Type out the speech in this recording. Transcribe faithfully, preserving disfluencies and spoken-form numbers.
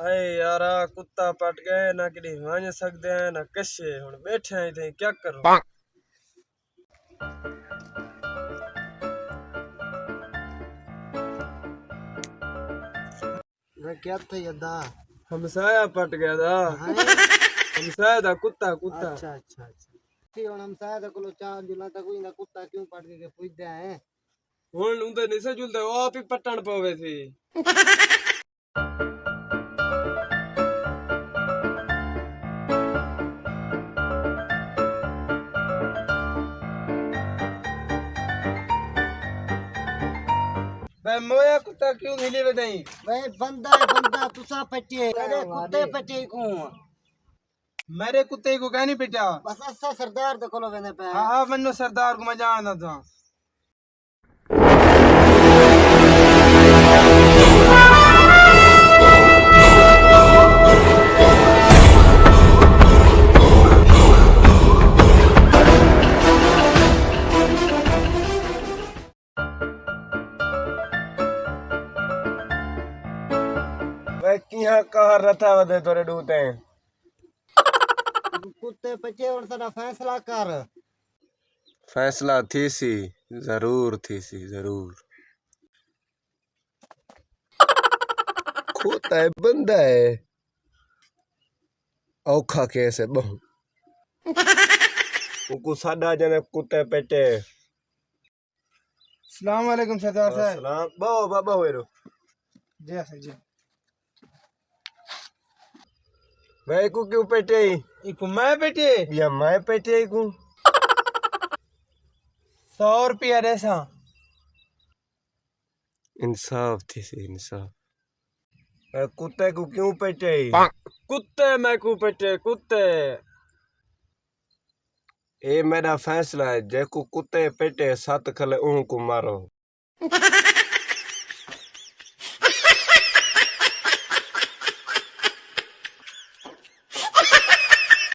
اے یارا، کتا پٹ ڳئے، نہ کݙی ونڄ سڳدے ہیں، نہ کشے۔ ہݨ ٻیٹھے ہیں اتھے، کیا کروں؟ میں کیا تھا یدا؟ ہمسایہ پٹ ڳیا دا۔ ہائے۔ ہمسایہ دا کتا، کتا۔ اچھا، اچھا، اچھا۔ تھی ہݨ ہمسایہ دے کولوں چار جلاں تک کوئی نہ کتا کیوں پٹ ڳئے کہ پوچھدا ہے۔ ہݨ اوندے نہیں سے جلدے، او آپ ہی پٹݨ پوے تھی۔ بے مویا کتا کیوں گھلی ودائیں؟ بے بندہ ہے، بندہ، تساں پٹیے، میرے کتے پٹیے کوں۔ میرے کتے کو کہیں نہیں پٹیا۔ بس اسا سردار دے کولو ویندے پئے۔ ہاں، ہاں، ونو سردار کو میں جاندا تھا۔ وے کیہاں قہر رتھا ودے تورے ݙو تیں؟ کتے پچے ہݨ ساݙا فیصلہ کر۔ فیصلہ تھیسی، ضرور تھیسی، ضرور۔ کھوتا ہے، بندہ ہے، اوکھا کیس ہے ٻہوں۔ اوکوں ساݙا جنے کتے پٹے۔ السلام علیکم سردار صاحب۔ السلام۔ ٻہو بابا ہوئے رو۔ جی سر جی۔ میں کو کیوں پٹے؟ ایکو میں پٹے؟ یا میں پٹے کو؟ سو روپیہ ݙیساں۔ انصاف تھیسی، انصاف۔ اے کتے کو کیوں پٹے؟ کتے میں کو پٹے، کتے۔ اے میݙا فیصلہ ہے، جیکوں کتے پٹے ست کھلے اوں کوں مارو۔